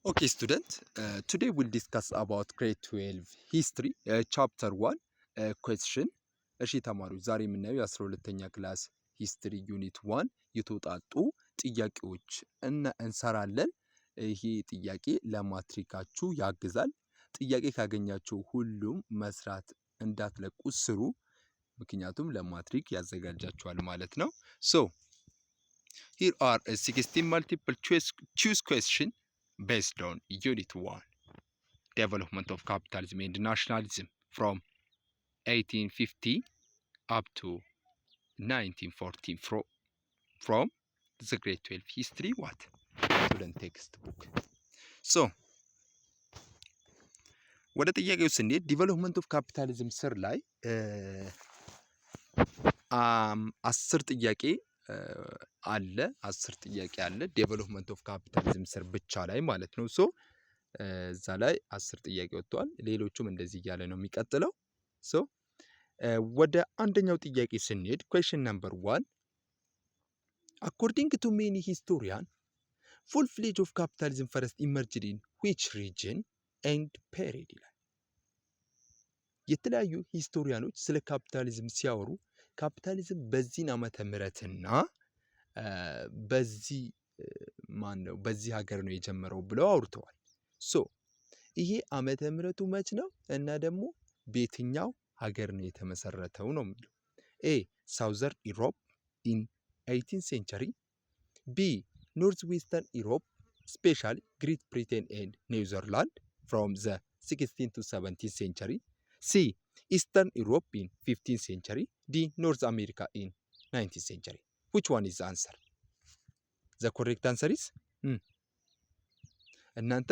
Okay student, today we'll discuss about grade 12 history, chapter 1 question። እሺ ተማሪዎች፣ ዛሬ የምናየው የ12ኛ class history unit 1 የተውጣጡ ጥያቄዎች እና እንሰራለን። ይሄ ጥያቄ ለማትሪካችሁ ያግዛል። ጥያቄ ካገኛችሁ ሁሉም መስራት እንዳትለቁ ስሩ፣ ምክንያቱም ለማትሪክ ያዘጋጃችኋል ማለት ነው። So here are 16 multiple choice question based on Unit 1, Development of Capitalism and Nationalism from 1850 up to 1914 from the grade 12 history what student textbook. So ወደ ጥያቄው ስንሄድ development of capitalism ስር ላይ 10 ጥያቄ አለ። 10 ጥያቄ አለ development of capitalism ስር ብቻ ላይ ማለት ነው። So እዛ ላይ 10 ጥያቄ ወጥተዋል። ሌሎቹም እንደዚህ እያለ ነው የሚቀጥለው። So ወደ አንደኛው ጥያቄ ስንሄድ question number 1: according to many historian, full fledge of capitalism first emerged in which region and period ይላል። የተለያዩ historian ኦች ስለ ካፒታሊዝም ሲያወሩ ካፒታሊዝም በዚህን ዓመተ ምህረትና በዚህ ማን ነው በዚህ ሀገር ነው የጀመረው ብለው አውርተዋል። So ይሄ ዓመተ ምህረቱ መች ነው እና ደግሞ በየትኛው ሀገር ነው የተመሰረተው ነው የሚለው። A, Southern Europe in 18 century፣ B, North Western Europe, specially Great Britain and Netherland, from the 16 to 17 century፣ C, Eastern Europe in 15 century፣ D, North America in 19 century። Which one is answer? The correct answer is እናንተ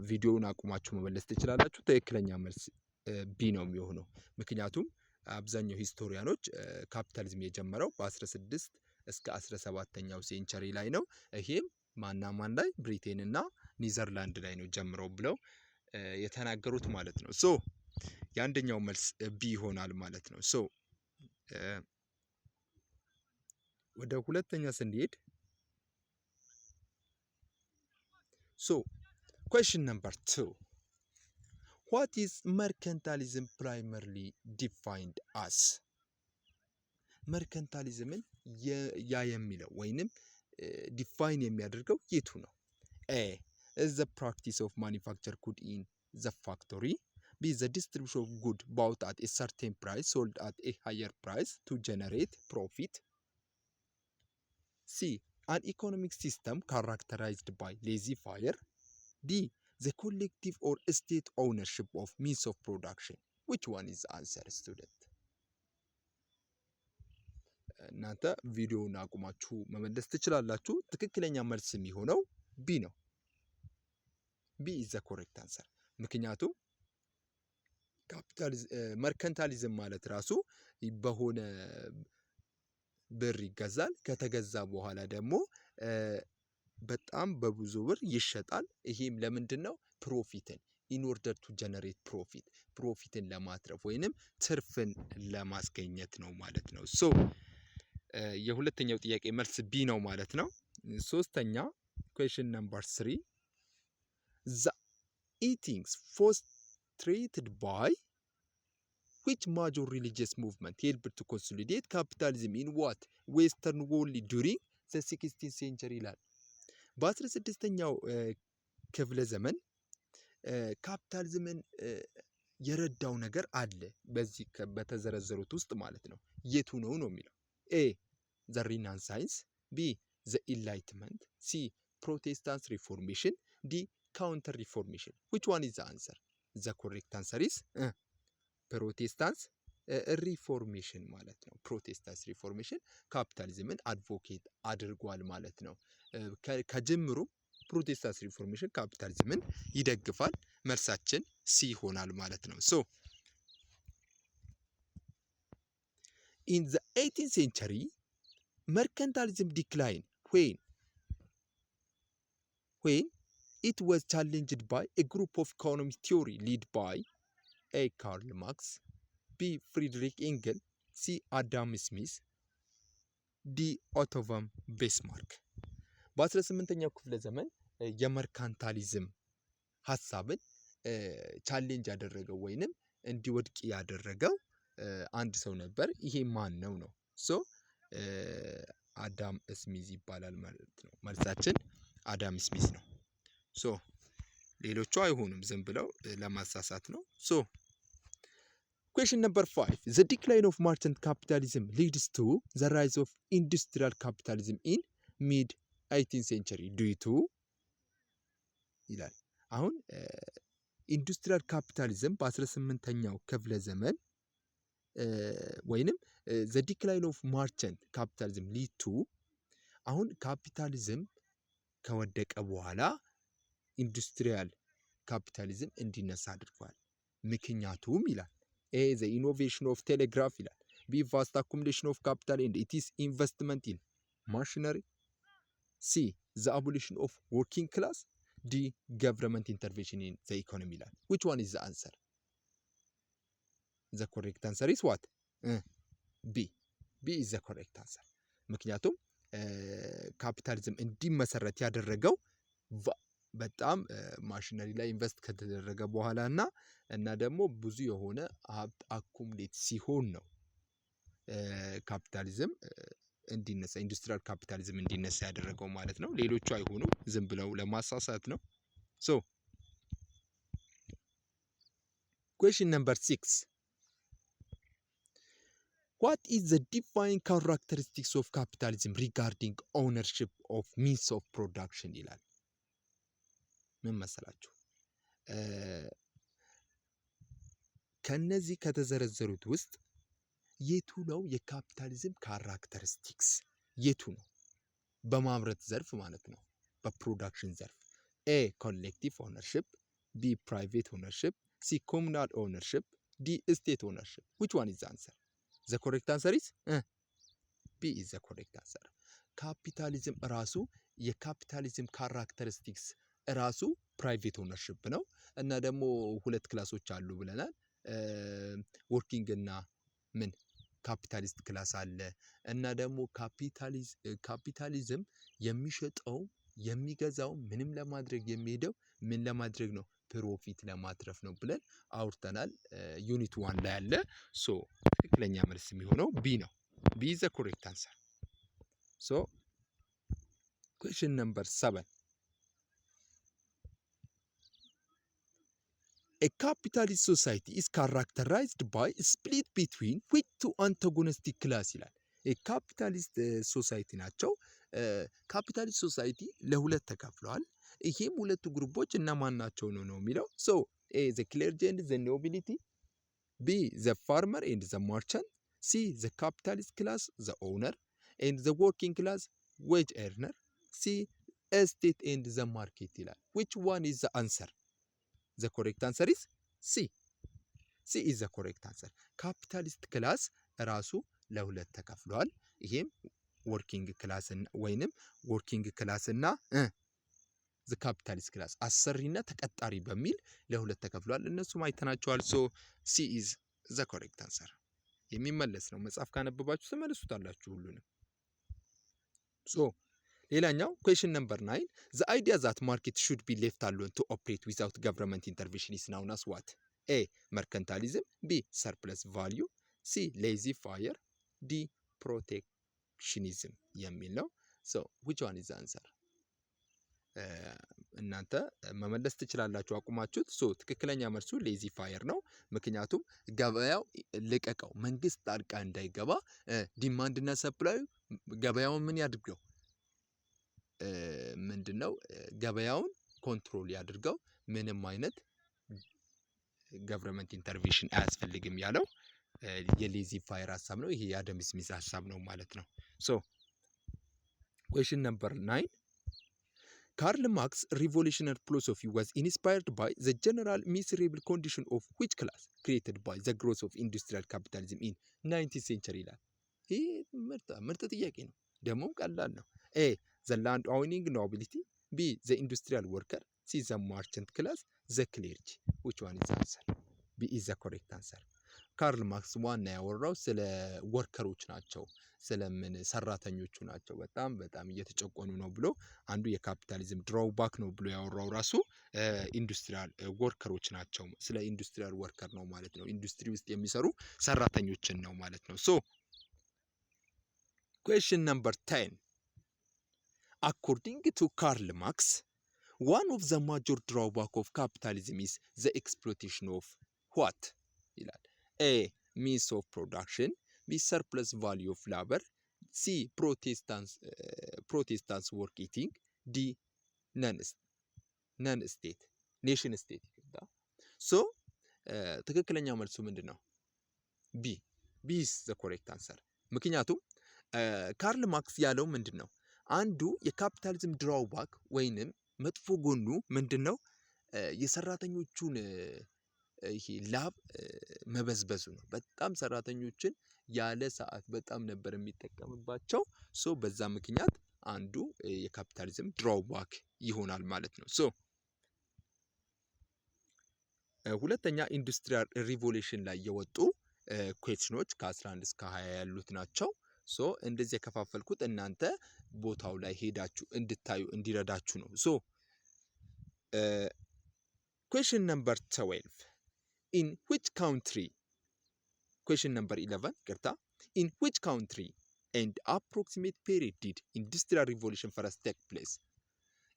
ቪዲዮውን አቁማችሁ መመለስ ትችላላችሁ። ትክክለኛ መልስ B ነው የሚሆነው። ምክንያቱም አብዛኛው historian ኦች ካፒታሊዝም የጀመረው በ16 እስከ 17ኛው century ላይ ነው። ይሄም ማና ማን ላይ? ብሪቴን እና ኒዘርላንድ ላይ ነው ጀምረው ብለው የተናገሩት ማለት ነው። So የአንደኛው መልስ B ይሆናል ማለት ነው። So ወደ ሁለተኛ ስንሄድ፣ so question number 2: what is mercantilism primarily defined as? Mercantilism ን ያ የሚለው ወይንም define የሚያደርገው የቱ ነው? A, the practice of manufacture good in the factory፣ B, the distribution of good bought at a certain price sold at a higher price to generate profit፣ C, an economic system characterized by laissez faire፣ D, the collective or state ownership of means of production። Which one is answer, student? እናንተ ቪዲዮውን አቁማችሁ መመለስ ትችላላችሁ። ትክክለኛ መልስ የሚሆነው B ነው። B is the correct answer። ምክንያቱም mercantilism ማለት ራሱ በሆነ ብር ይገዛል። ከተገዛ በኋላ ደግሞ በጣም በብዙ ብር ይሸጣል። ይሄም ለምንድን ነው? Profit ን in order to generate profit፣ profit ን ለማትረፍ ወይንም ትርፍን ለማስገኘት ነው ማለት ነው። So የሁለተኛው ጥያቄ መልስ B ነው ማለት ነው። ሶስተኛ፣ question number 3: the ethics frustrated by which major religious movement helped to consolidate capitalism in what Western world during the 16th century ይላል። በ16ኛው ክፍለ ዘመን ካፒታሊዝምን የረዳው ነገር አለ በዚህ በተዘረዘሩት ውስጥ ማለት ነው። የቱ ነው ነው የሚለው። A, the Renaissance፣ B, the Enlightenment፣ C, Protestant Reformation፣ D, Counter Reformation። Which one is the answer? The correct answer is Protestant Reformation ማለት ነው። Protestant Reformation ካፒታሊዝምን advocate አድርጓል ማለት ነው። ከጅምሩ Protestant Reformation ካፒታሊዝምን ይደግፋል። መልሳችን C ይሆናል ማለት ነው። So in the 18 century mercantilism decline when it was challenged by a group of economic theory led by A, Karl Marx፣ B, Friedrich Engel፣ C, Adam Smith፣ D, Otto von Bismarck። በ18ኛው ክፍለ ዘመን የ mercantilism ሀሳብን challenge ያደረገው ወይንም እንዲወድቅ ያደረገው አንድ ሰው ነበር። ይሄ ማን ነው ነው? So አዳም ስሚዝ ይባላል ማለት ነው። መልሳችን አዳም ስሚዝ ነው። So ሌሎቹ አይሆኑም፣ ዝም ብለው ለማሳሳት ነው። So question number 5: the decline of merchant capitalism leads to the rise of industrial capitalism in mid 18 century due to ይላል። አሁን industrial capitalism በ18ኛው ክፍለ ዘመን ወይንም the decline of merchant capitalism lead to፣ አሁን ካፒታሊዝም ከወደቀ በኋላ industrial capitalism እንዲነሳ አድርጓል። ምክንያቱም ይላል፣ A, the innovation of telegraph ይላል። B, vast accumulation of capital and its investment in machinery። C, the abolition of working class። D, government intervention in the economy ይላል። Which one is the answer? The correct answer is what? B. B is the correct answer። ምክንያቱም ካፒታሊዝም እንዲመሰረት ያደረገው በጣም ማሽነሪ ላይ invest ከተደረገ በኋላ እና ደግሞ ብዙ የሆነ ሀብት accumulate ሲሆን ነው ካፒታሊዝም እንዲነሳ፣ industrial capitalism እንዲነሳ ያደረገው ማለት ነው። ሌሎቹ አይሆኑም፣ ዝም ብለው ለማሳሳት ነው። So question number 6: what is the defining characteristics of capitalism regarding ownership of means of production ይላል። ምን መሰላችሁ? ከነዚህ ከተዘረዘሩት ውስጥ የቱ ነው የካፒታሊዝም characteristics? የቱ ነው? በማምረት ዘርፍ ማለት ነው፣ በ production ዘርፍ። A, collective ownership፣ B, private ownership፣ C, communal ownership፣ D, state ownership። Which one is answer? The correct answer is B is the correct answer። ካፒታሊዝም ራሱ፣ የካፒታሊዝም characteristics ራሱ private ownership ነው እና ደግሞ ሁለት class ኦች አሉ ብለናል። Working እና ምን capitalist class አለ እና ደግሞ ካፒታሊዝም የሚሸጠው፣ የሚገዛው፣ ምንም ለማድረግ የሚሄደው ምን ለማድረግ ነው? Profit ለማትረፍ ነው ብለን አውርተናል። Unit 1 ላይ አለ። So ትክክለኛ መልስ የሚሆነው B ነው። B the correct answer። So question number 7: A capitalist society is characterized by split between which two antagonistic class ይላል። የ capitalist society ናቸው። Capitalist society ለሁለት ተከፍለዋል። ይሄም ሁለቱ group ኦች እነማን ናቸው ነው ነው የሚለው። So A, the clergy and the nobility፣ B, the farmer and the merchant፣ C, the capitalist class, the owner, and the working class wage earner፣ C, state and the market ይላል። Which one is the answer? The correct answer is C. C is the correct answer። Capitalist class ራሱ ለሁለት ተከፍሏል። ይሄም working class ወይንም working class እና the capitalist class፣ አሰሪና ተቀጣሪ በሚል ለሁለት ተከፍሏል። እነሱም አይተናቸዋል። So C is the correct answer። የሚመለስ ነው። መጽሐፍ ካነበባችሁ ትመልሱታላችሁ ሁሉንም። So ሌላኛው question number 9: the idea that market should be left alone to operate without government intervention is known as what? A, mercantilism፣ B, surplus value፣ C, laissez faire፣ D, protectionism የሚል ነው። So which one is answer? እናንተ መመለስ ትችላላችሁ አቁማችሁት። So ትክክለኛ መልሱ laissez faire ነው። ምክንያቱም ገበያው ልቀቀው፣ መንግስት ጣልቃ እንዳይገባ፣ demand እና supply ዩ ገበያውን ምን ያድርገው፣ ምንድን ነው፣ ገበያውን control ያድርገው፣ ምንም አይነት government intervention አያስፈልግም ያለው የ laissez faire ሀሳብ ነው። ይሄ የአደም ስሚዝ ሀሳብ ነው ማለት ነው። So question number 9: Karl Marx revolutionary philosophy was inspired by the general miserable condition of which class created by the growth of industrial capitalism in 19 century ይላል። ይህ ምርጥ ምርጥ ጥያቄ ነው፣ ደግሞም ቀላል ነው። A, the land owning nobility፣ B, the industrial worker፣ C, the merchant class፣ the clergy። Which one is answer? B is the correct answer። ካርል ማርክስ ዋና ያወራው ስለ worker ኦች ናቸው፣ ስለምን ሰራተኞቹ ናቸው፣ በጣም በጣም እየተጨቆኑ ነው ብሎ አንዱ የካፒታሊዝም drawback ነው ብሎ ያወራው ራሱ industrial worker ኦች ናቸው። ስለ industrial worker ነው ማለት ነው። ኢንዱስትሪ ውስጥ የሚሰሩ ሰራተኞችን ነው ማለት ነው። So question number 10: according to Karl Marx, one of the major drawback of capitalism is the exploitation of what ይላል። A, means of production፣ B, surplus value of labor፣ C, Protestants work ethic፣ D, non state nation state። So ትክክለኛው መልሱ ምንድን ነው? B. B is the correct answer። ምክንያቱም ካርል ማርክስ ያለው ምንድን ነው? አንዱ የካፒታሊዝም drawback ወይንም መጥፎ ጎኑ ምንድን ነው? የሰራተኞቹን ይሄ ላብ መበዝበዙ ነው። በጣም ሰራተኞችን ያለ ሰዓት በጣም ነበር የሚጠቀምባቸው። So በዛ ምክንያት አንዱ የካፒታሊዝም drawback ይሆናል ማለት ነው። So ሁለተኛ industrial revolution ላይ የወጡ question ኦች ከ11 እስከ 20 ያሉት ናቸው። So እንደዚህ የከፋፈልኩት እናንተ ቦታው ላይ ሄዳችሁ እንድታዩ እንዲረዳችሁ ነው። So question number 12, in which country, question number 11 ይቅርታ፣ in which country and approximate period did industrial revolution first take place?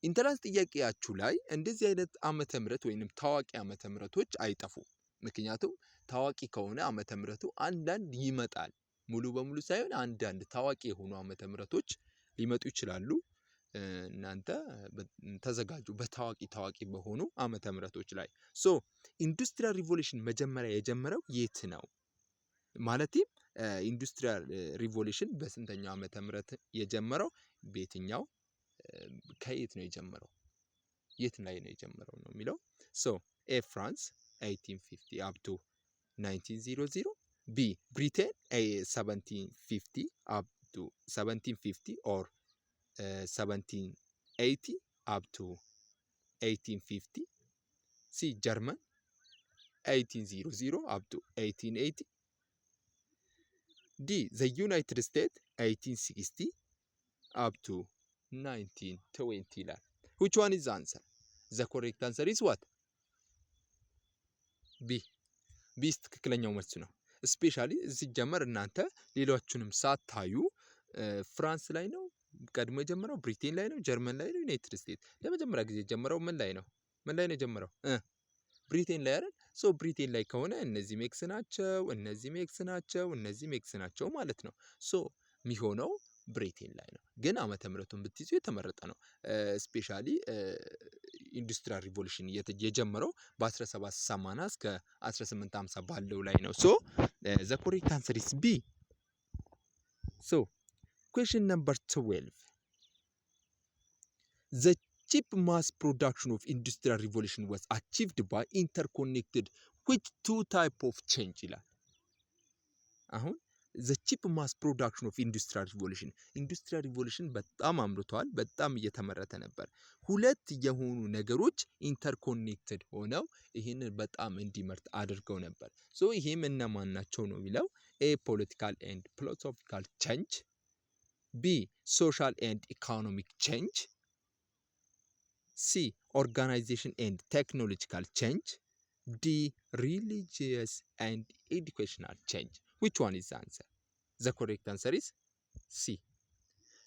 Entrance ጥያቄያችሁ ላይ እንደዚህ አይነት ዓመተ ምህረት ወይንም ታዋቂ ዓመተ ምህረቶች አይጠፉም። ምክንያቱም ታዋቂ ከሆነ ዓመተ ምህረቱ አንዳንድ ይመጣል። ሙሉ በሙሉ ሳይሆን አንዳንድ ታዋቂ የሆኑ ዓመተ ምህረቶች ሊመጡ ይችላሉ። እናንተ ተዘጋጁ በታዋቂ ታዋቂ በሆኑ ዓመተ ምህረቶች ላይ። So industrial revolution መጀመሪያ የጀመረው የት ነው? ማለትም industrial revolution በስንተኛው ዓመተ ምህረት የጀመረው፣ በየትኛው፣ ከየት ነው የጀመረው፣ የት ላይ ነው የጀመረው ነው የሚለው። So A, France, 1850 up to 1900፣ B, Britain, 1750 up to 1750 or 1780 up to 1850፣ C, German, 1800 up to 1880፣ D, the United States, 1860 up to 1920 ይላል። Which one is answer? The correct answer is what? B. B ትክክለኛው መልስ ነው። Specially ሲጀመር እናንተ ሌሎቹንም ሳታዩ France ላይ ነው ቀድሞ የጀመረው፣ ብሪቴን ላይ ነው፣ ጀርመን ላይ ነው፣ United States ለመጀመሪያ ጊዜ የጀመረው ምን ላይ ነው? ምን ላይ ነው የጀመረው? ብሪቴን ላይ አይደል? So ብሪቴን ላይ ከሆነ እነዚህም X ናቸው፣ እነዚህም X ናቸው፣ እነዚህም X ናቸው ማለት ነው። So የሚሆነው ብሪቴን ላይ ነው። ግን ዓመተ ምሕረቱን ብትይዙ የተመረጠ ነው። Specially industrial revolution የጀመረው በ1780 እስከ 1850 ባለው ላይ ነው። So the correct answer is B። So question number 12: the cheap mass production of industrial revolution was achieved by interconnected which two type of change ይላል። አሁን the cheap mass production of industrial revolution፣ industrial revolution በጣም አምርተዋል፣ በጣም እየተመረተ ነበር። ሁለት የሆኑ ነገሮች interconnected ሆነው ይህንን በጣም እንዲመርት አድርገው ነበር። So ይሄም እነማን ናቸው ነው የሚለው። A, political and philosophical change፣ B, social and economic change፣ C, organization and technological change፣ D, religious and educational change። Which one is answer? The correct answer is C.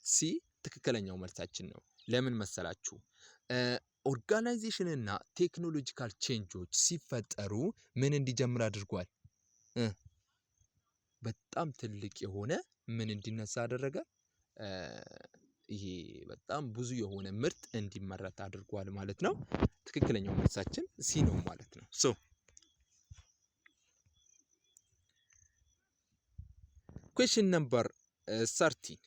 C ትክክለኛው መልሳችን ነው። ለምን መሰላችሁ? Organization እና technological change ኦች ሲፈጠሩ ምን እንዲጀምር አድርጓል? በጣም ትልቅ የሆነ ምን እንዲነሳ አደረገ? ይሄ በጣም ብዙ የሆነ ምርት እንዲመረት አድርጓል ማለት ነው። ትክክለኛው መልሳችን C ነው ማለት ነው። So question number 13: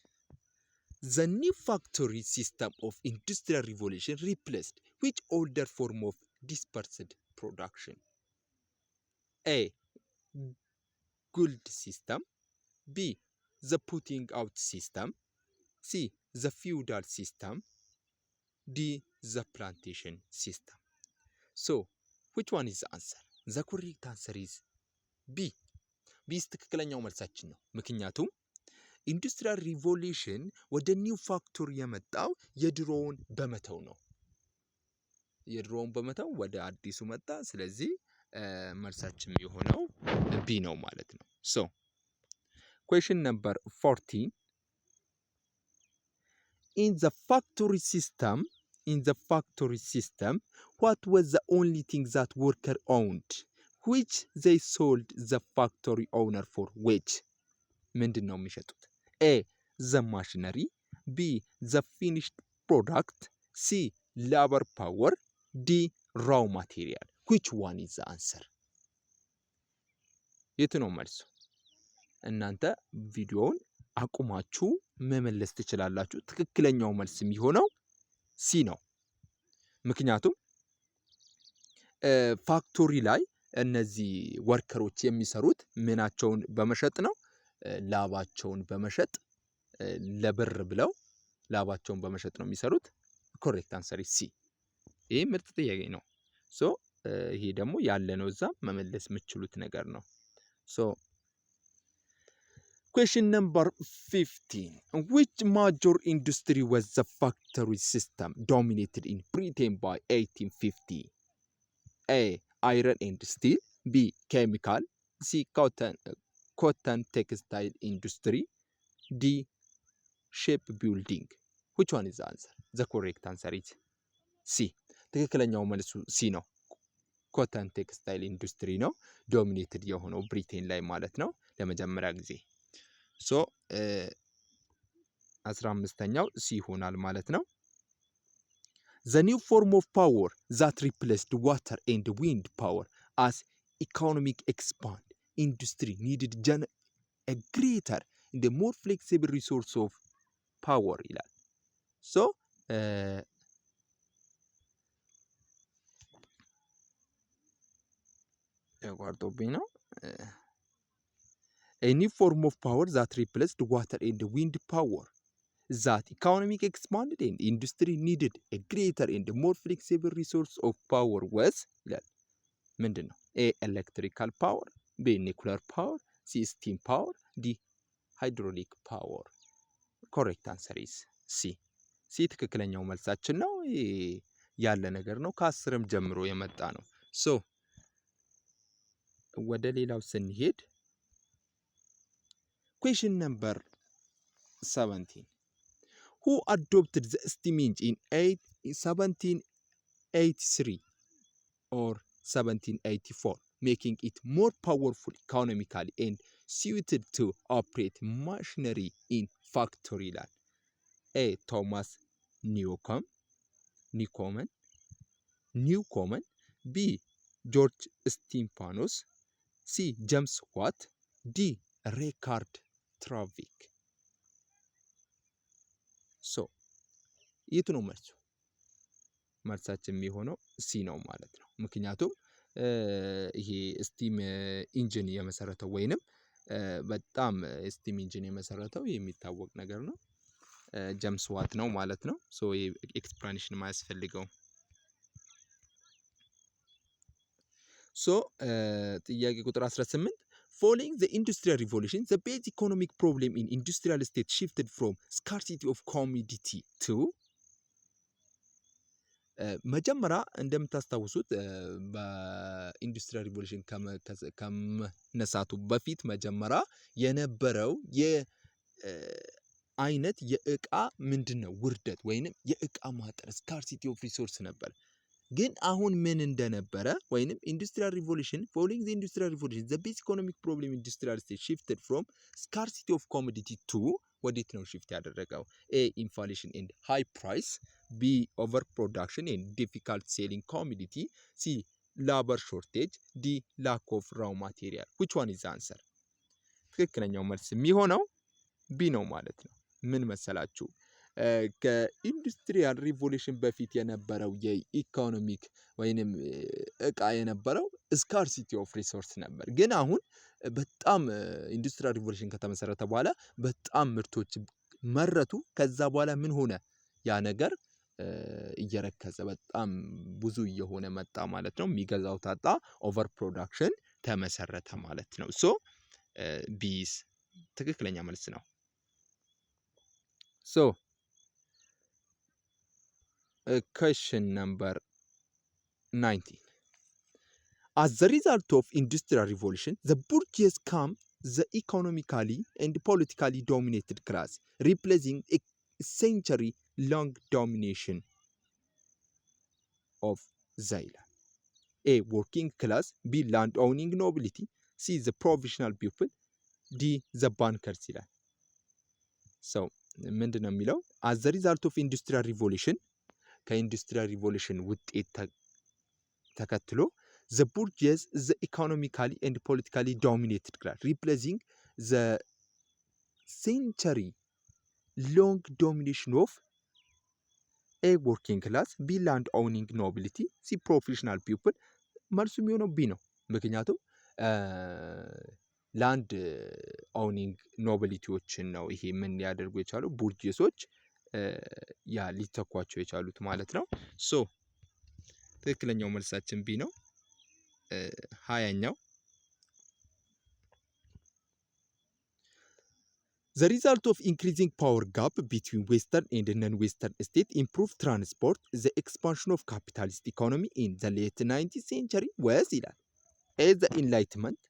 the new factory system of industrial revolution replaced which older form of dispersed production? A, guild system፣ B, the putting out system፣ C, the feudal system፣ D, the plantation system። So which one is answer? The correct answer is B. B ስ ትክክለኛው መልሳችን ነው። ምክንያቱም industrial revolution ወደ new factory የመጣው የድሮውን በመተው ነው። የድሮውን በመተው ወደ አዲሱ መጣ። ስለዚህ መልሳችን የሆነው B ነው ማለት ነው። So question number 14: in the factory system, what was the only thing that worker owned which they sold the factory owner for wage? ምንድን ነው የሚሸጡት? A, the machinery፣ B, the finished product፣ C, labor power፣ D, raw material። Which one is the answer? የቱ ነው መልሱ? እናንተ ቪዲዮውን አቁማችሁ መመለስ ትችላላችሁ። ትክክለኛው መልስ የሚሆነው C ነው። ምክንያቱም factory ላይ እነዚህ worker ኦች የሚሰሩት ምናቸውን በመሸጥ ነው? ላባቸውን በመሸጥ፣ ለብር ብለው ላባቸውን በመሸጥ ነው የሚሰሩት። Correct answer C። ይህ ምርጥ ጥያቄ ነው። So ይሄ ደግሞ ያለ ነው፣ እዛ መመለስ የምትችሉት ነገር ነው። So question number 15: which major industry was the factory system dominated in Britain by 1850? A, iron and steel፣ B, chemical፣ C, cotton textile industry፣ D, ship building። Which one is answer? The correct answer is C። ትክክለኛው መልሱ C ነው። Cotton textile industry ነው dominated የሆነው ብሪቴን ላይ ማለት ነው ለመጀመሪያ ጊዜ። So 15ኛው C ይሆናል ማለት ነው። The new form of power that replaced water and wind power as economic expand industry needed a greater and more flexible resource of power ይላል። So ተቋርጦብኝ ነው። A new form of power that replaced water and wind power that economic expanded and industry needed a greater and more flexible resource of power was ይላል። ምንድን ነው? A, electrical power፣ B, nuclear power፣ C, steam power፣ D, hydraulic power። Correct answer is C። C ትክክለኛው መልሳችን ነው። ያለ ነገር ነው። ከ10ም ጀምሮ የመጣ ነው። So ወደ ሌላው ስንሄድ question number 17: who adopted the steam engine in 1783 or 1784, making it more powerful economically and suited to operate machinery in factory ይላል። A, Thomas Newcomen፣ B, George Stephenson፣ C, James Watt፣ D, Richard Trevithick። So የቱ ነው መልሱ? መልሳችን የሚሆነው C ነው ማለት ነው። ምክንያቱም ይሄ steam engine የመሰረተው ወይንም በጣም steam engine የመሰረተው የሚታወቅ ነገር ነው፣ James Watt ነው ማለት ነው። So explanation ማያስፈልገው። So ጥያቄ ቁጥር 18: following the industrial revolution, the base economic problem in industrial state shifted from scarcity of commodity to። መጀመሪያ እንደምታስታውሱት በ industrial revolution ከመነሳቱ በፊት መጀመሪያ የነበረው የአይነት የእቃ ምንድን ነው ውርደት ወይንም የእቃ ማጠር scarcity of resource ነበር። ግን አሁን ምን እንደነበረ ወይንም industrial revolution, following the industrial revolution, the base economic problem industrial state shifted from scarcity of commodity to ወዴት ነው shift ያደረገው? A, inflation and high price፣ B, over production and difficult selling commodity፣ C, labor shortage፣ D, lack of raw material። Which one is answer? ትክክለኛው መልስ የሚሆነው B ነው ማለት ነው። ምን መሰላችሁ? ከ industrial revolution በፊት የነበረው የ economic ወይንም እቃ የነበረው scarcity of resource ነበር። ግን አሁን በጣም industrial revolution ከተመሰረተ በኋላ በጣም ምርቶች መረቱ። ከዛ በኋላ ምን ሆነ? ያ ነገር እየረከሰ በጣም ብዙ እየሆነ መጣ ማለት ነው። የሚገዛው ታጣ፣ over production ተመሰረተ ማለት ነው። So B is ትክክለኛ መልስ ነው። So question number 19. As the result of industrial revolution, the bourgeois became the economically and politically dominated class, replacing a century long domination of the ይላል። A, working class, B, land owning nobility, C, the professional people, D, the bankers ይላል። So ምንድን ነው የሚለው? As the result of industrial revolution፣ ከ industrial revolution ውጤት ተከትሎ the bourgeois, the economically and politically dominated class, replacing the century long domination of A, working class, B, land owning nobility, C, professional people። መልሱ የሚሆነው B ነው። ምክንያቱም land owning nobility ዎችን ነው ይሄ ምን ሊያደርጉ የቻሉ bourgeois ኦች ያ ሊተኳቸው የቻሉት ማለት ነው። So ትክክለኛው መልሳችን B ነው። 20ኛው፣ the result of increasing power gap between Western and non Western state, improve transport, the expansion of capitalist economy in the late 19th century was ይላል። A, the Enlightenment,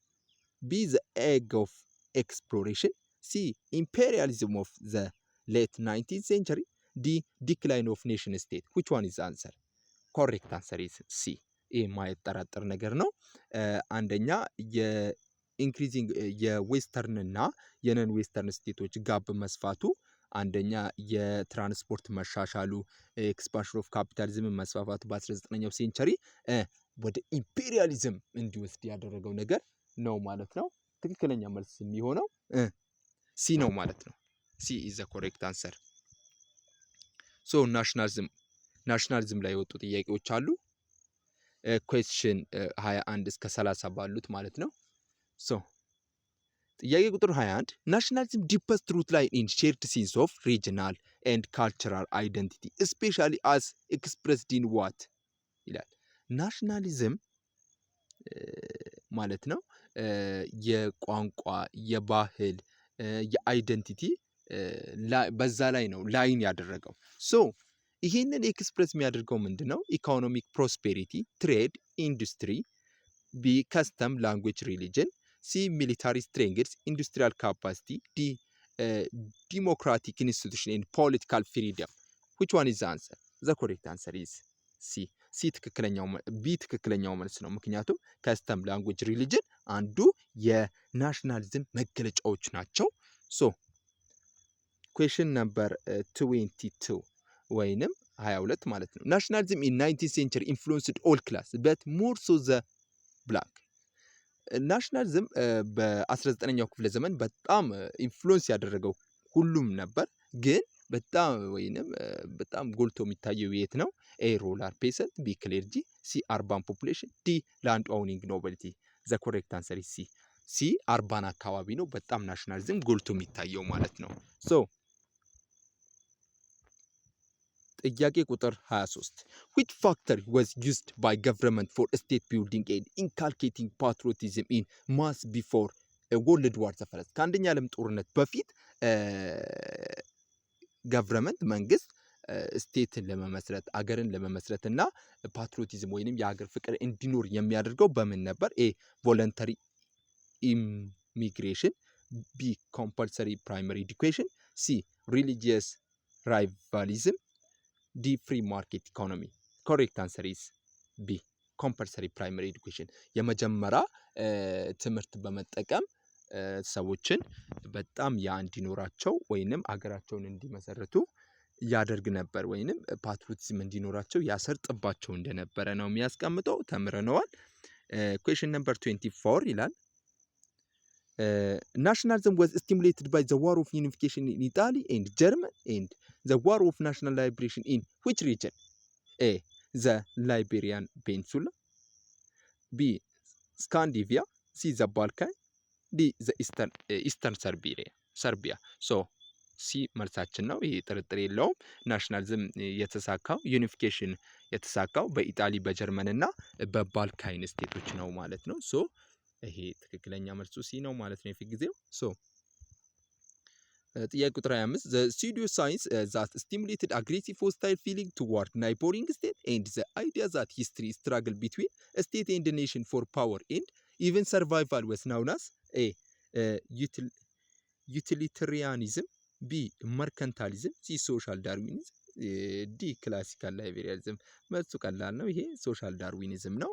B, the age of exploration, C, imperialism of the late 19th century, D, decline of nation state. Which one is answer? Correct answer is C። ይህ የማይጠራጠር ነገር ነው። አንደኛ የ increasing የ Western እና የ non Western state ኦች gap መስፋቱ፣ አንደኛ የትራንስፖርት መሻሻሉ፣ expansion of capitalism መስፋፋቱ በ19ኛው century ወደ ኢምፔሪያሊዝም እንዲወስድ ያደረገው ነገር ነው ማለት ነው። ትክክለኛ መልስ የሚሆነው C ነው ማለት ነው። C is the correct answer። So nationalism ላይ የወጡ ጥያቄዎች አሉ። Question 21 እስከ 30 ባሉት ማለት ነው። So ጥያቄ ቁጥር 21፣ nationalism deepest root lie in shared sense of regional and cultural identity, especially as expressed in what ይላል። Nationalism ማለት ነው የቋንቋ፣ የባህል፣ የ identity በዛ ላይ ነው lie ያደረገው። So ይሄንን express የሚያደርገው ምንድን ነው? Economic prosperity, trade, industry, B, custom, language, religion, C, military strength, industrial capacity, D, democratic institution and political freedom. Which one is answer? The correct answer is C. C ትክክለኛው፣ B ትክክለኛው መልስ ነው። ምክንያቱም custom, language, religion አንዱ የ nationalism መገለጫዎች ናቸው። So question number 22 ወይንም 22 ማለት ነው። Nationalism in 19 century influenced all class but more so the blank። Nationalism በ19ኛው ክፍለ ዘመን በጣም influence ያደረገው ሁሉም ነበር፣ ግን በጣም ወይንም በጣም ጎልቶ የሚታየው የት ነው? A, rural peasant፣ B, clergy፣ C, urban population፣ D, land owning nobility። The correct answer C. C urban አካባቢ ነው በጣም nationalism ጎልቶ የሚታየው ማለት ነው። So ጥያቄ ቁጥር 23፣ which factor was used by government for state building and inculcating patriotism in mass before World War the First? ከአንደኛ ዓለም ጦርነት በፊት government መንግስት state ን ለመመስረት፣ አገርን ለመመስረት እና patriotism ወይንም የሀገር ፍቅር እንዲኖር የሚያደርገው በምን ነበር? A, voluntary immigration፣ B, compulsory primary education፣ C, religious rivalism፣ D, free market economy። Correct answer is B, compulsory primary education። የመጀመሪያ ትምህርት በመጠቀም ሰዎችን በጣም ያ እንዲኖራቸው ወይንም አገራቸውን እንዲመሰርቱ ያደርግ ነበር ወይንም patriotism እንዲኖራቸው ያሰርጥባቸው እንደነበረ ነው የሚያስቀምጠው። ተምረነዋል። Question number 24 ይላል፣ nationalism was stimulated by the war of unification in Italy and German and the war of national liberation in which region? A, the Iberian Peninsula, B, Scandinavia, C, the Balkan, D, the Eastern Serbia. So C መልሳችን ነው። ይህ ጥርጥር የለውም። Nationalism የተሳካው፣ unification የተሳካው በኢጣሊ፣ በጀርመን እና በባልካይን state ኦች ነው ማለት ነው። So ይሄ ትክክለኛ መልሱ C ነው ማለት ነው የፊት ጊዜው። So ጥያቄ ቁጥር 25፣ the pseudo science that stimulated aggressive hostile feeling toward neighboring state and the idea that history struggle between state and nation for power and even survival was known as A, utilitarianism፣ B, mercantilism፣ C, social Darwinism፣ D, classical liberalism። መልሱ ቀላል ነው። ይሄ social Darwinism ነው።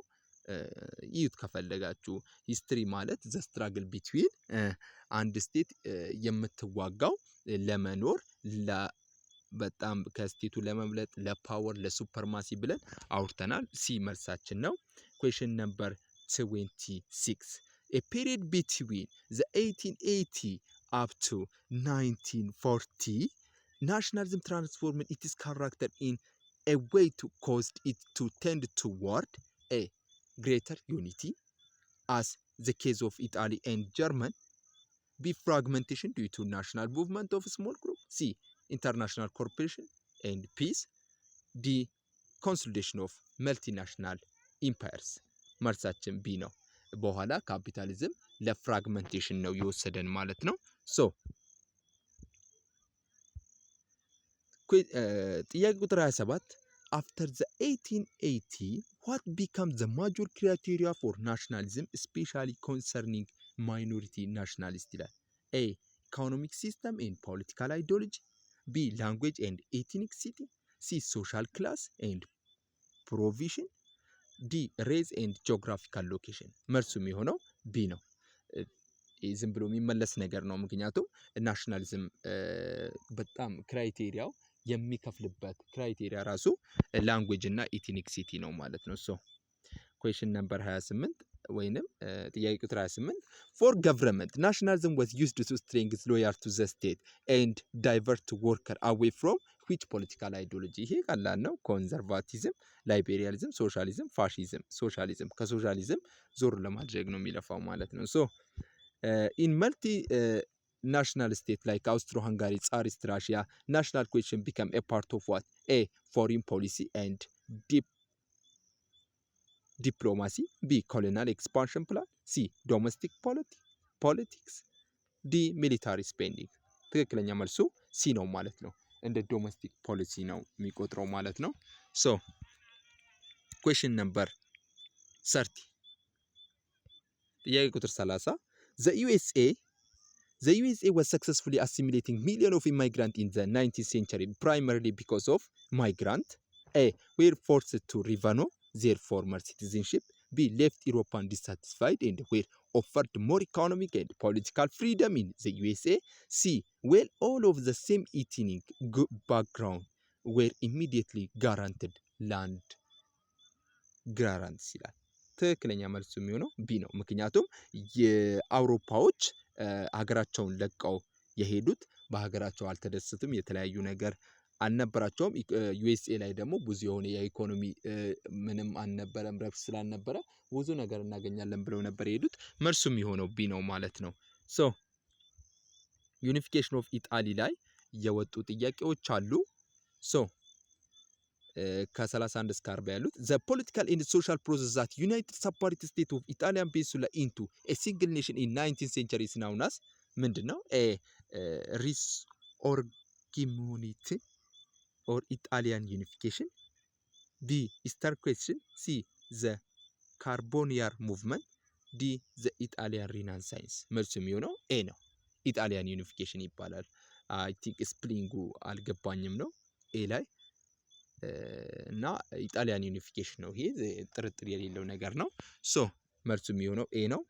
እዩት ከፈለጋችሁ። History ማለት the struggle between አንድ state የምትዋጋው ለመኖር፣ በጣም ከ state ኡ ለመብለጥ፣ ለ power፣ ለ supremacy ብለን አውርተናል። C መልሳችን ነው። Question number 26፣ a period between the 1880 up to 1940, nationalism transformed its character in a way to caused it to tend toward A, greater unity, as the case of Italy and German፣ B, fragmentation due to national movement of small group፣ C, international cooperation and peace፣ D, consolidation of multinational empires። መልሳችን B ነው። በኋላ ካፒታሊዝም ለ fragmentation ነው የወሰደን ማለት ነው። So ጥያቄ ቁጥር 27፣ after the 1880, what become the major criteria for nationalism, especially concerning minority nationalist ይላል። A, economic system and political ideology፣ B, language and ethnicity፣ C, social class and provision፣ D, race and geographical location። መልሱ የሚሆነው B ነው። ዝም ብሎ የሚመለስ ነገር ነው። ምክንያቱም nationalism በጣም criteria ው የሚከፍልበት criteria ራሱ language እና ethnicity ነው ማለት ነው። So question number 28 ወይንም ጥያቄ ቁጥር 28፣ for government, nationalism was used to strengthen loyal to the state and divert worker away from which political ideology? ይሄ ቀላል ነው። Conservatism፣ liberalism፣ socialism፣ fascism። ሶሻሊዝም፣ ከሶሻሊዝም ዞር ለማድረግ ነው የሚለፋው ማለት ነው። So in multinational state like Austro Hungary, Tsarist Russia, national question become a part of what? A, foreign policy and diplomacy፣ B, colonial expansion plan፣ C, domestic politics፣ D, military spending። ትክክለኛ መልሱ C ነው ማለት ነው። እንደ domestic policy ነው የሚቆጥረው ማለት ነው። So question number 30፣ ጥያቄ ቁጥር 30፣ the USA was successfully assimilating millions of immigrants in the 19th century primarily because of migrant A, were forced to renounce their former citizenship፣ B, left European dissatisfied and were offered more economic and political freedom in the USA፣ C, well all of the same ethnic background were immediately guaranteed land grants ይላል። ትክክለኛ መልሱ የሚሆነው B ነው። ምክንያቱም የአውሮፓዎች ሀገራቸውን ለቀው የሄዱት በሀገራቸው አልተደሰቱም፣ የተለያዩ ነገር አልነበራቸውም። USA ላይ ደግሞ ብዙ የሆነ የኢኮኖሚ ምንም አልነበረም፣ ረብሽ ስላልነበረ ብዙ ነገር እናገኛለን ብለው ነበር የሄዱት። መልሱም የሆነው B ነው ማለት ነው። So unification of Italy ላይ የወጡ ጥያቄዎች አሉ። So ከ31 እስከ 40 ያሉት፣ the political and social process that united separate state of Italian peninsula into a single nation in 19 century is known as ምንድን ነው? A, Risorgimento or Italian unification፣ B, Eastern Question፣ C, the Carbonari movement፣ D, the Italian Renaissance። መልሱ የሚሆነው A ነው። Italian unification ይባላል። I think spelling ኡ አልገባኝም ነው A ላይ እና Italian unification ነው። ይሄ ጥርጥር የሌለው ነገር ነው። So መልሱ የሚሆነው A ነው።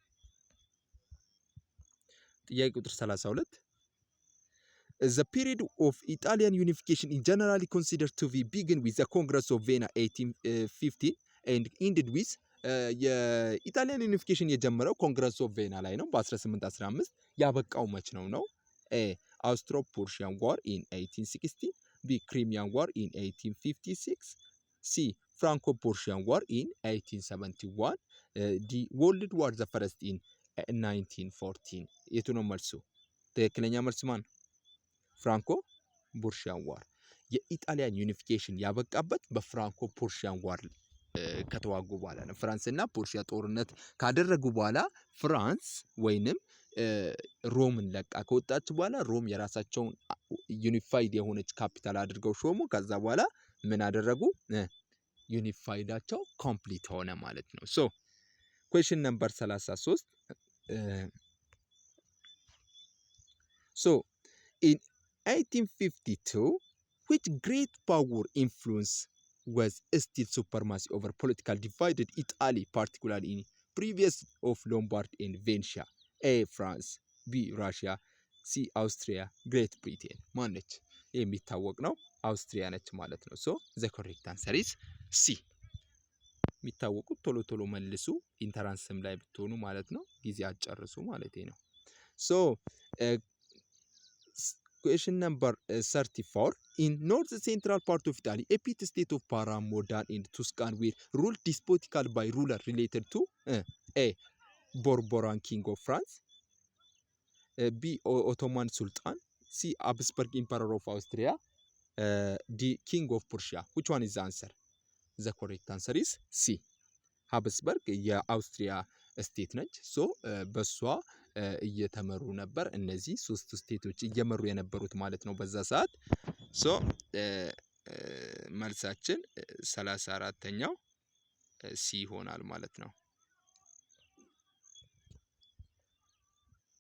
ጥያቄ ቁጥር 32፣ the period of Italian unification in generally considered to be begin with the Congress of Vienna 1815 and ended with የ Italian unification የጀመረው Congress of Vienna ላይ ነው በ1815፣ ያበቃው መች ነው ነው? A, Austro Prussian War in 1816፣ B, Crimean War in 1856፣ C, Franco Prussian War in 1871፣ D, World War the First in 1914። የቱ ነው መልሱ? ትክክለኛ መልስ ማን? Franco Prussian War። የ Italian unification ያበቃበት በ Franco Prussian War ከተዋጉ በኋላ ነው። ፍራንስ እና ፖርሺያ ጦርነት ካደረጉ በኋላ ፍራንስ ወይንም ሮምን ለቃ ከወጣች በኋላ ሮም የራሳቸውን unified የሆነች ካፒታል አድርገው ሾሙ። ከዛ በኋላ ምን አደረጉ? Unified ኣቸው complete ሆነ ማለት ነው። So question number 33. So in 1852, which great power influence was still supremacy over political divided Italy, particularly in province of Lombard and Venetia? A, France, B, Russia, C, Austria, Great Britain። ማነች? የሚታወቅ ነው፣ አውስትሪያ ነች ማለት ነው። So the correct answer is C። የሚታወቁት ቶሎ ቶሎ መልሱ፣ entrance ም ላይ ብትሆኑ ማለት ነው። ጊዜ አጨርሱ ማለት ነው። So question number 34. In north central part of Italy, a petty state of Parma, Modena and Tuscan were ruled despotical by ruler related to A, Bourbon king of France, B, Ottoman Sultan, C, Habsburg Emperor of Austria, D, King of Prussia. Which one is answer? The correct answer is C. ሀብስበርግ የአውስትሪያ state ነች። So በሷ እየተመሩ ነበር እነዚህ ሶስቱ state ኦች እየመሩ የነበሩት ማለት ነው በዛ ሰዓት። So መልሳችን 34ኛው C ይሆናል ማለት ነው።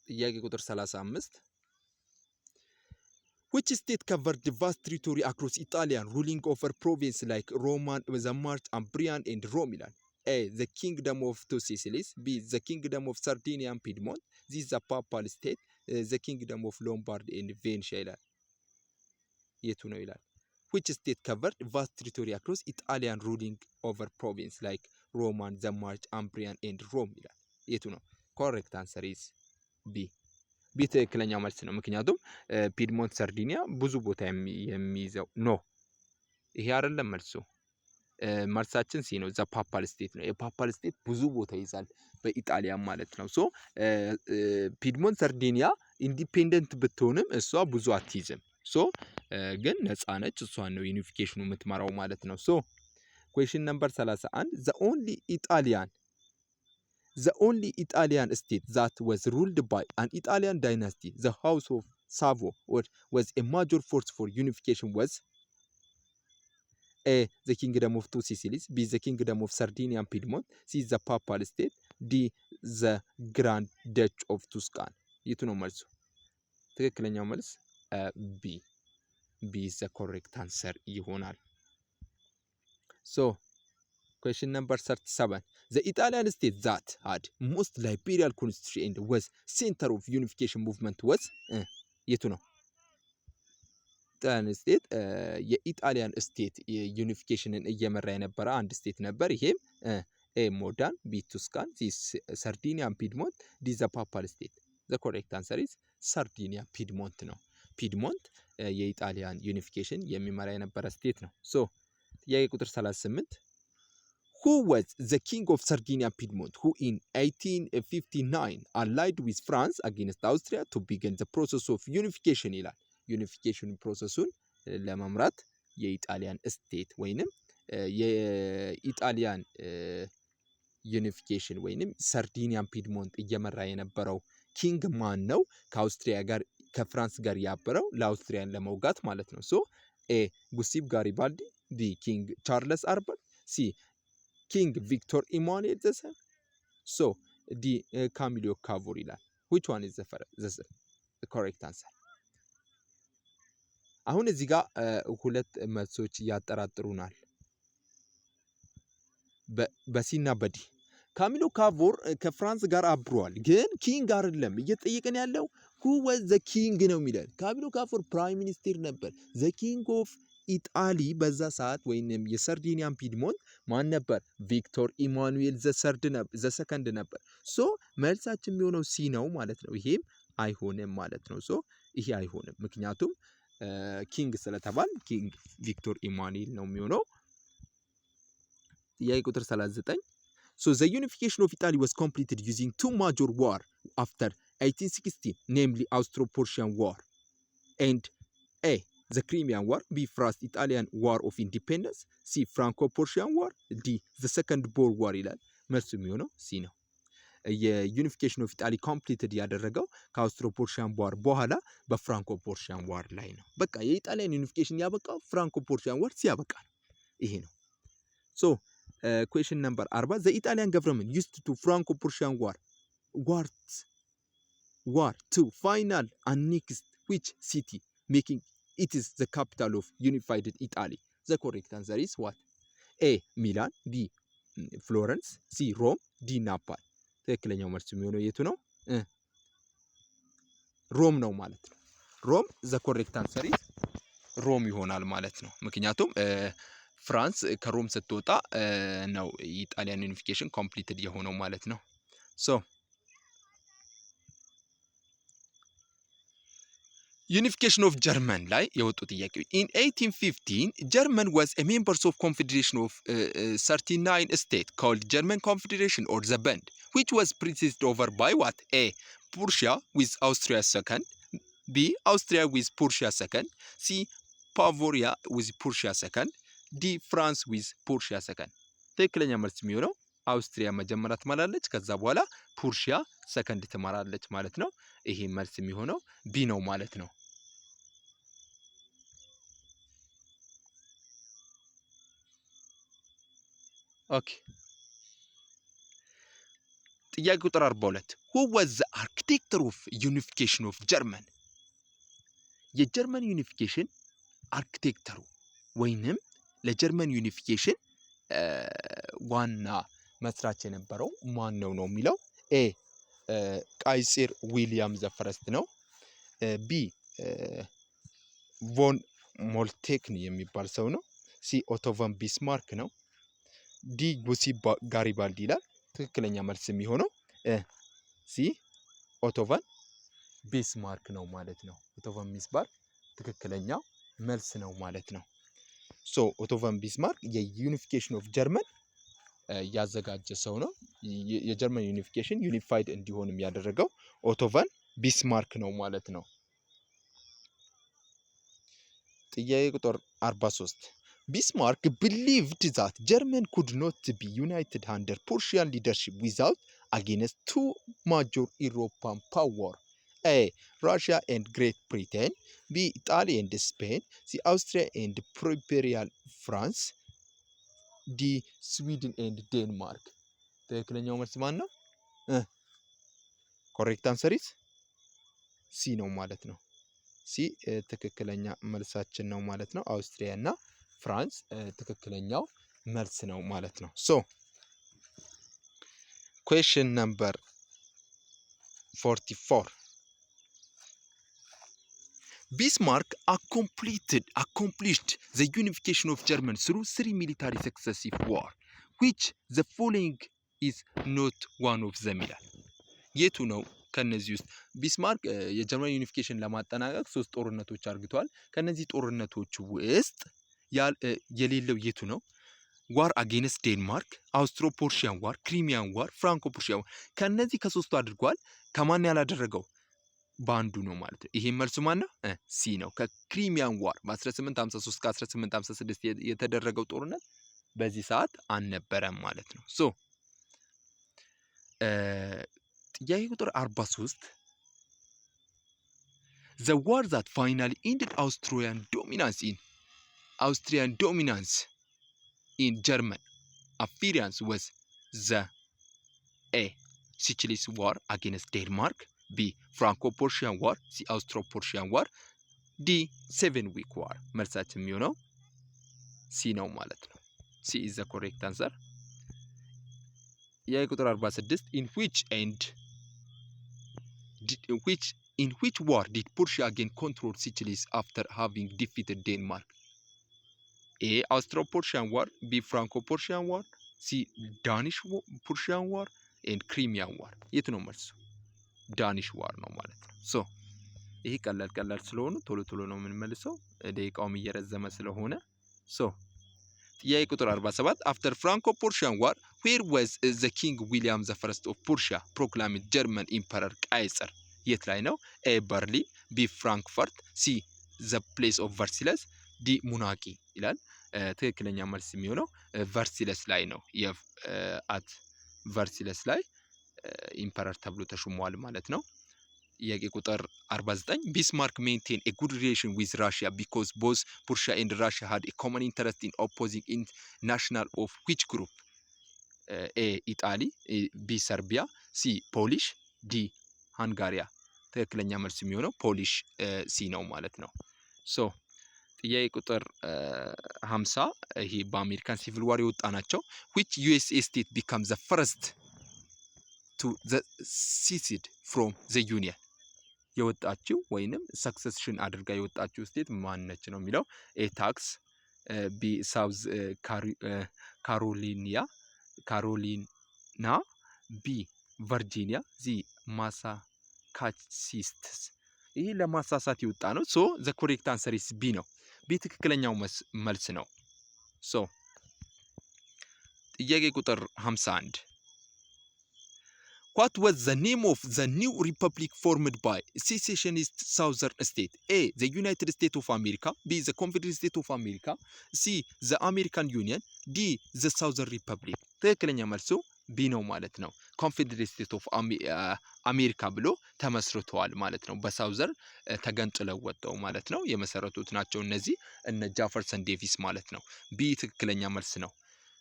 ጥያቄ ቁጥር 35. Which state covered the vast territory across Italian, ruling over province like Roman, the March, Umbrian and Rome ይላል። A, the Kingdom of Two Sicilies, B, the Kingdom of Sardinia and Piedmont, C, the Papal State, the Kingdom of Lombard and Venetia ይላል። የቱ ነው ይላል። Which state covered vast territory across Italian, ruling over province like Roman, the March, Umbrian and Rome ይላል። የቱ ነው? Correct answer is B. B ትክክለኛው መልስ ነው። ምክንያቱም ፒድሞንት ሰርዲኒያ ብዙ ቦታ የሚይዘው no፣ ይሄ አይደለም መልሱ። መልሳችን C ነው። The Papal State ነው። የ Papal State ብዙ ቦታ ይይዛል በኢጣሊያ ማለት ነው። So ፒድሞንት ሰርዲኒያ independent ብትሆንም እሷ ብዙ አትይዝም። So ግን ነፃ ነች። እሷን ነው unification ኑ የምትመራው ማለት ነው። So question number 31. The only Italian state that was ruled by an Italian dynasty, the House of Savoy, was a major force for unification was A, the Kingdom of Two Sicilies, B, the Kingdom of Sardinia and Piedmont, C, the Papal State, D, the Grand Duchy of Tuscan። የቱ ነው መልሱ? ትክክለኛው መልስ B. B the correct answer ይሆናል። So question number 37. The Italian state that had most liberal constitution and was center of unification movement was የቱ ነው? Italian state የ Italian state unification ን እየመራ የነበረ አንድ state ነበር። ይሄም A, Modena፣ B, Tuscan፣ C, Sardinian Piedmont፣ D, the Papal State። The correct answer is Sardinia Piedmont ነው። ፒድሞንት የ Italian unification የሚመራ የነበረ state ነው። So ጥያቄ ቁጥር 38. Who was the king of Sardinia Piedmont who in 1859 allied with France against Austria to begin the process of unification ይላል። Unification process ኡን ለመምራት የ Italian state ወይንም የ Italian unification ወይንም Sardinian Piedmont እየመራ የነበረው king ማን ነው? ከአውስትሪያ ጋር ከፍራንስ ጋር ያበረው ለአውስትሪያን ለመውጋት ማለት ነው። So A, Giuseppe Garibaldi፣ B, King Charles Albert፣ C, King Victor Emmanuel the Second, so D, Camillo Cavour ይላል። Which one is the correct answer? አሁን እዚህ ጋር ሁለት መልሶች ያጠራጥሩናል፣ በ C ና በ D። ካሚሎ ካቮር ከፍራንስ ጋር አብሯል፣ ግን king አይደለም። እየጠየቀን ያለው who was the king ነው የሚለን። ካሚሎ ካቮር prime minister ነበር። The king of Italy በዛ ሰዓት ወይንም የሰርዲኒያን ፒድሞንት ማን ነበር? ቪክቶር ኢማኑኤል the third the second ነበር። So መልሳችን የሚሆነው C ነው ማለት ነው። ይሄም አይሆንም ማለት ነው። So ይሄ አይሆንም፣ ምክንያቱም king ስለተባል King ቪክቶር ኢማኑኤል ነው የሚሆነው። ጥያቄ ቁጥር 39. So the unification of Italy was completed using two major war after 1816, namely Austro-Prussian War and A, The Crimean War፣ B First Italian War of Independence፣ C Franco Prussian War፣ D the Second Boer War ይላል። መልሱ የሚሆነው C ነው። የ unification of Italy completed ያደረገው ከ Austro Prussian War በኋላ በ Franco Prussian War ላይ ነው። በቃ የኢጣሊያን unification ያበቃው Franco Prussian War ሲያበቃ ነው። ይሄ ነው። So question number 40: The Italian government used to Franco Prussian War to final annex which city, making it is the capital of unified Italy? The correct answer is what? A Milan፣ B Florence፣ C Rome፣ D Naples። ትክክለኛው መልስ የሚሆነው የቱ ነው? ሮም ነው ማለት ነው። ሮም፣ the correct answer is Rome ይሆናል ማለት ነው። ምክንያቱም France ከሮም ስትወጣ ነው የጣሊያን unification completed የሆነው ማለት ነው። So unification of German ላይ የወጡ ጥያቄዎች። In 1815 German was a members of confederation of 39 state called German Confederation or the Bund, which was presided over by what? A Prussia with Austria second፣ B Austria with Prussia second፣ C Bavaria with Prussia second፣ D France with Prussia second። ትክክለኛ መልስ የሚሆነው አውስትሪያ መጀመሪያ ትመራለች፣ ከዛ በኋላ ፑርሺያ ሰከንድ ትመራለች ማለት ነው። ይሄ መልስ የሚሆነው B ነው ማለት ነው። Okay፣ ጥያቄ ቁጥር 42: Who was the architect of unification of German? የጀርመን unification architect ኡ ወይንም ለጀርመን unification ዋና መስራች የነበረው ማን ነው ነው የሚለው። A Kaiser William the First ነው። B von Moltke የሚባል ሰው ነው። C Otto von Bismarck ነው። D Giuseppe Garibaldi ይላል። ትክክለኛ መልስ የሚሆነው C Otto von Bismarck ነው ማለት ነው። Otto von Bismarck ትክክለኛው መልስ ነው ማለት ነው። So Otto von Bismarck የ unification of German ያዘጋጀ ሰው ነው። የጀርመን unification unified እንዲሆንም ያደረገው Otto von Bismarck ነው ማለት ነው። ጥያቄ ቁጥር 43: Bismarck believed that German could not be united under Prussian leadership without against two major European power: A Russia and Great Britain፣ B Italy and Spain፣ C Austria and Imperial France፣ D Sweden and Denmark። ትክክለኛው መልስ ማን ነው? Correct answer is C ነው ማለት ነው። C ትክክለኛ መልሳችን ነው ማለት ነው። አውስትሪያ እና France ትክክለኛው መልስ ነው ማለት ነው። So question number 44: Bismarck accomplished the unification of German through three military successive war. Which the following is not one of them ይላል። የቱ ነው ከነዚህ ውስጥ? ቢስማርክ የጀርመን unification ለማጠናቀቅ ሶስት ጦርነቶች አድርግተዋል። ከነዚህ ጦርነቶች ውስጥ የሌለው የቱ ነው? War against Denmark፣ Austro Prussian War፣ Crimean War፣ Franco Prussian War። ከነዚህ ከሶስቱ አድርጓል። ከማን ያላደረገው በአንዱ ነው ማለት ነው። ይሄ መልሱ ማን ነው? C ነው። ከ Crimean War በ1853 ከ1856 የተደረገው ጦርነት በዚህ ሰዓት አልነበረም ማለት ነው። So ጥያቄ ቁጥር 43: The war that finally ended Austrian dominance in German affairs was the A Schleswig War against Denmark፣ B Franco Prussian War፣ C Austro Prussian War፣ D Seven Week War። መልሳችን የሚሆነው C ነው ማለት ነው። C is the correct answer። ጥያቄ ቁጥር 46: In which war did Prussia gain control Schleswig after having defeated Denmark? A Austro Prussian War፣ B Franco Prussian War፣ C Danish Prussian War and Crimean War። የቱ ነው መልሱ? Danish War ነው ማለት ነው። So ይሄ ቀላል ቀላል ስለሆኑ ቶሎ ቶሎ ነው የምንመልሰው፣ ደቂቃውም እየረዘመ ስለሆነ። So ጥያቄ ቁጥር 47: After Franco Prussian War, where was the King William the First of Prussia proclaimed German Emperor Kaiser? የት ላይ ነው? A Berlin፣ B Frankfurt፣ C the place of Versailles፣ D Munich ይላል። ትክክለኛ መልስ የሚሆነው ቨርሲለስ ላይ ነው። At Versailles ላይ emperor ተብሎ ተሹሟል ማለት ነው። ጥያቄ ቁጥር 49፣ Bismarck maintain a good relation with Russia because both Prussia and Russia had a common interest in opposing in national of which group? A Italy፣ B Serbia፣ C Polish፣ D Hungaria። ትክክለኛ መልስ የሚሆነው Polish C ነው ማለት ነው። So ጥያቄ ቁጥር 50፣ ይሄ በ American Civil War የወጣ ናቸው። Which USA state become the first to secede from the Union? የወጣችው ወይንም secession አድርጋ የወጣችው state ማነች ነው የሚለው። A Texas፣ B South Carolina፣ B Virginia፣ C Massachusetts። ይህ ለማሳሳት የወጣ ነው። So the correct answer is B ነው። B ትክክለኛው መልስ ነው። So ጥያቄ ቁጥር 51፣ what was the name of the new republic formed by secessionist southern state? A the United States of America፣ B the Confederate State of America፣ C the American Union፣ D the Southern Republic። ትክክለኛ መልሱ B ነው ማለት ነው። Confederate State of America ብሎ ተመስርተዋል ማለት ነው። በ southern ተገንጥለው ወጥተው ማለት ነው የመሰረቱት ናቸው እነዚህ እነ Jefferson Davis ማለት ነው። B ትክክለኛ መልስ ነው።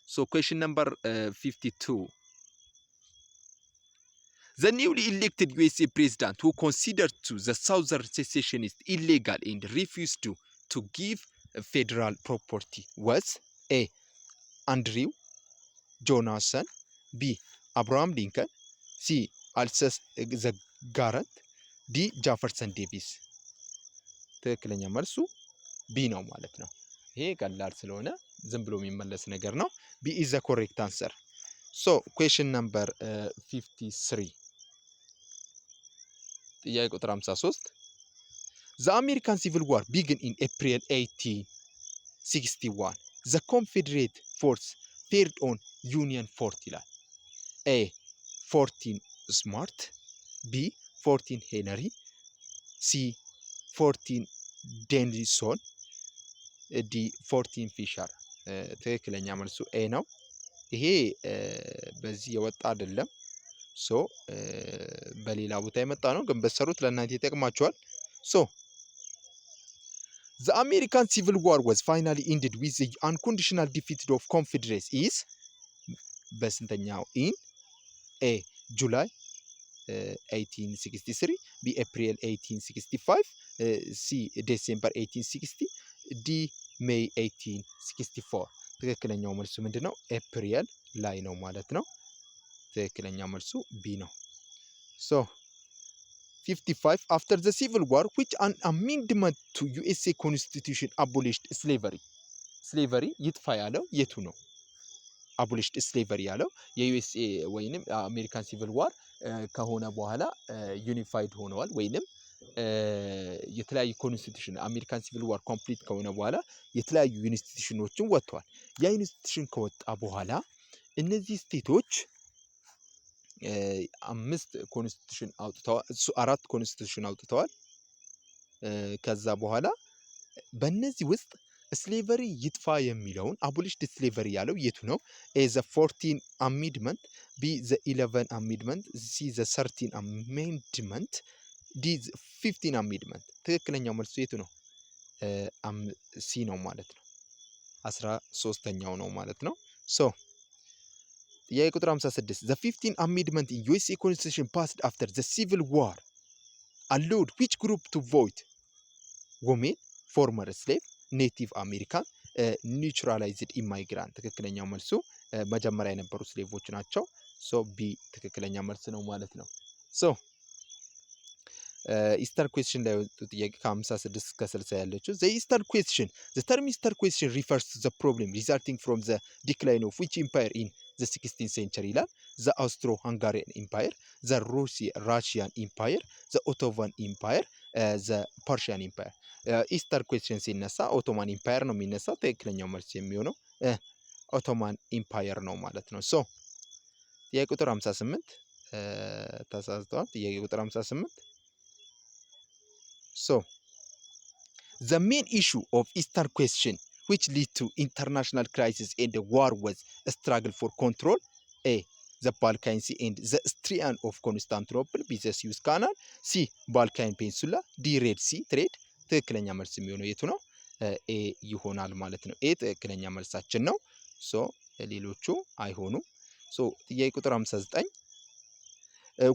So question number 52፣ the newly elected USA president who considered to the southern secessionist illegal and refused to give federal property was A Andrew Johnson፣ B Abraham Lincoln፣ C Ulysses S Grant፣ D Jefferson Davis። ትክክለኛ መልሱ B ነው ማለት ነው። ይሄ ቀላል ስለሆነ ዝም ብሎ የሚመለስ ነገር ነው። B is the correct answer። So question number 53፣ ጥያቄ ቁጥር 53፣ the American Civil War began in April 1861. The Confederate force fired on Union fort ይላል። A Fort Sumter፣ B Fort Henry፣ C Fort Donelson፣ D Fort Fisher። ትክክለኛ መልሱ A ነው። ይሄ በዚህ የወጣ አይደለም። So በሌላ ቦታ የመጣ ነው፣ ግን በሰሩት ለእናንተ ይጠቅማችኋል። So the American Civil War was finally ended with the unconditional defeat of Confederates is በስንተኛው in? A July 1863፣ B April 1865፣ C December 1860፣ D May 1864። ትክክለኛው መልሱ ምንድን ነው? ኤፕሪል ላይ ነው ማለት ነው። ትክክለኛ መልሱ B ነው። So 55፣ after the Civil War, which an amendment to USA Constitution abolished slavery? Slavery ይጥፋ ያለው የቱ ነው? Abolished slavery ያለው የ USA ወይንም American Civil War ከሆነ በኋላ unified ሆነዋል ወይንም የተለያዩ constitution፣ American Civil War complete ከሆነ በኋላ የተለያዩ constitution ኖችን ወጥተዋል። ያ constitution ከወጣ በኋላ እነዚህ state ኦች አምስት constitution አውጥተዋል፣ አራት constitution አውጥተዋል። ከዛ በኋላ በእነዚህ ውስጥ slavery ይጥፋ የሚለውን abolished slavery ያለው የቱ ነው? A the 14 amendment፣ B the 11 amendment፣ C the 13 amendment፣ D 15 amendment። ትክክለኛው መልሱ የቱ ነው? C ነው ማለት ነው። 13ኛው ነው ማለት ነው። So ጥያቄ ቁጥር 56፣ the 15 amendment in USA Constitution passed after the Civil War allowed which group to vote? Women፣ former slave፣ Native American፣ naturalized immigrant። ትክክለኛው መልሱ መጀመሪያ የነበሩ slave ኦች ናቸው። So B ትክክለኛ መልስ ነው ማለት ነው። So Eastern Question ላይ የወጡ ጥያቄ ከ56 እስከ 60 ያለችው፣ the Eastern Question፣ the term Eastern Question refers to the problem resulting from the decline of which empire in the 16 century ይላል። The Austro Hungarian Empire፣ the Russian Empire፣ the Ottoman Empire፣ the Persian Empire። Eastern Question ሲነሳ Ottoman Empire ነው የሚነሳው። ትክክለኛው መልስ የሚሆነው Ottoman Empire ነው ማለት ነው። So ጥያቄ ቁጥር 58 ተሳስተዋል። ጥያቄ ቁጥር 58፣ so The main issue of Eastern Question which lead to international crisis and war was struggle for control: A, the Balkan Sea and the Strait of Constantinople, B, the Suez Canal, C, Balkan Peninsula, D, Red Sea trade። ትክክለኛ መልስ የሚሆነው የቱ ነው? A ይሆናል ማለት ነው። A ትክክለኛ መልሳችን ነው። So ሌሎቹ አይሆኑም። So ጥያቄ ቁጥር 59: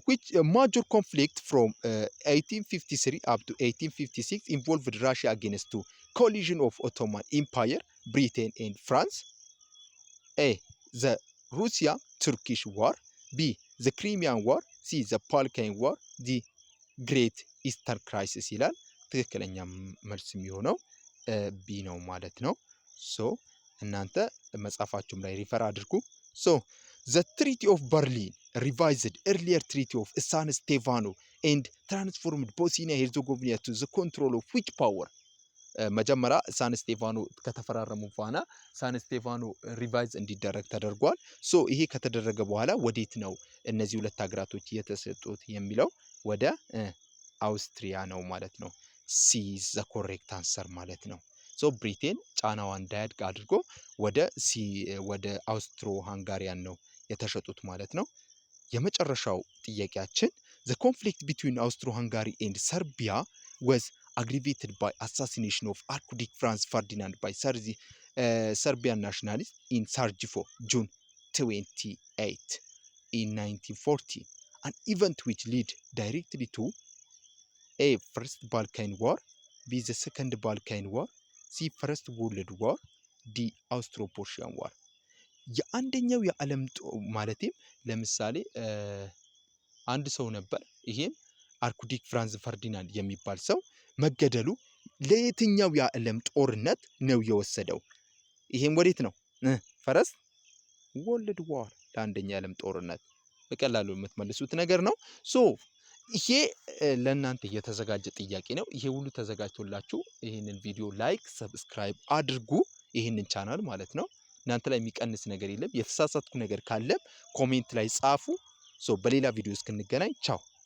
which major conflict from 1853 up to 1856 involved Russia against two coalition of Ottoman Empire, Britain and France? A, the Russia Turkish War, B, the Crimean War, C, the Balkan War, D, Great Eastern Crisis ይላል። ትክክለኛ መልስ የሚሆነው B ነው ማለት ነው። So እናንተ መጽሐፋችሁም ላይ refer አድርጉ። So the Treaty of Berlin revised earlier Treaty of San Stefano and transformed Bosnia Herzegovina to the control of which power? መጀመሪያ ሳን ስቴፋኖ ከተፈራረሙ በኋላ ሳን ስቴፋኖ revise እንዲደረግ ተደርጓል። So ይሄ ከተደረገ በኋላ ወዴት ነው እነዚህ ሁለት ሀገራቶች የተሰጡት የሚለው ወደ አውስትሪያ ነው ማለት ነው። C the correct answer ማለት ነው። So Britain ጫናዋ እንዳያድግ አድርጎ ወደ C ወደ Austro Hungarian ነው የተሸጡት ማለት ነው። የመጨረሻው ጥያቄያችን: the conflict between Austro Hungary and Serbia was aggravated by assassination of Archduke Franz Ferdinand by Serbian nationalist in Sarajevo, June 28 in 1940, an event which lead directly to: A, First Balkan War, B, the Second Balkan War, C, First World War, D, Austro Prussian War። የአንደኛው የዓለም ማለትም ለምሳሌ አንድ ሰው ነበር። ይሄም Archduke Franz Ferdinand የሚባል ሰው መገደሉ ለየትኛው የዓለም ጦርነት ነው የወሰደው? ይሄም ወዴት ነው? First World War፣ ለአንደኛ የዓለም ጦርነት። በቀላሉ የምትመልሱት ነገር ነው። So ይሄ ለእናንተ የተዘጋጀ ጥያቄ ነው። ይሄ ሁሉ ተዘጋጅቶላችሁ ይህንን ቪዲዮ like፣ subscribe አድርጉ፣ ይህንን ቻናል ማለት ነው። እናንተ ላይ የሚቀንስ ነገር የለም። የተሳሳትኩ ነገር ካለም comment ላይ ጻፉ። So በሌላ ቪዲዮ እስክንገናኝ ቻው።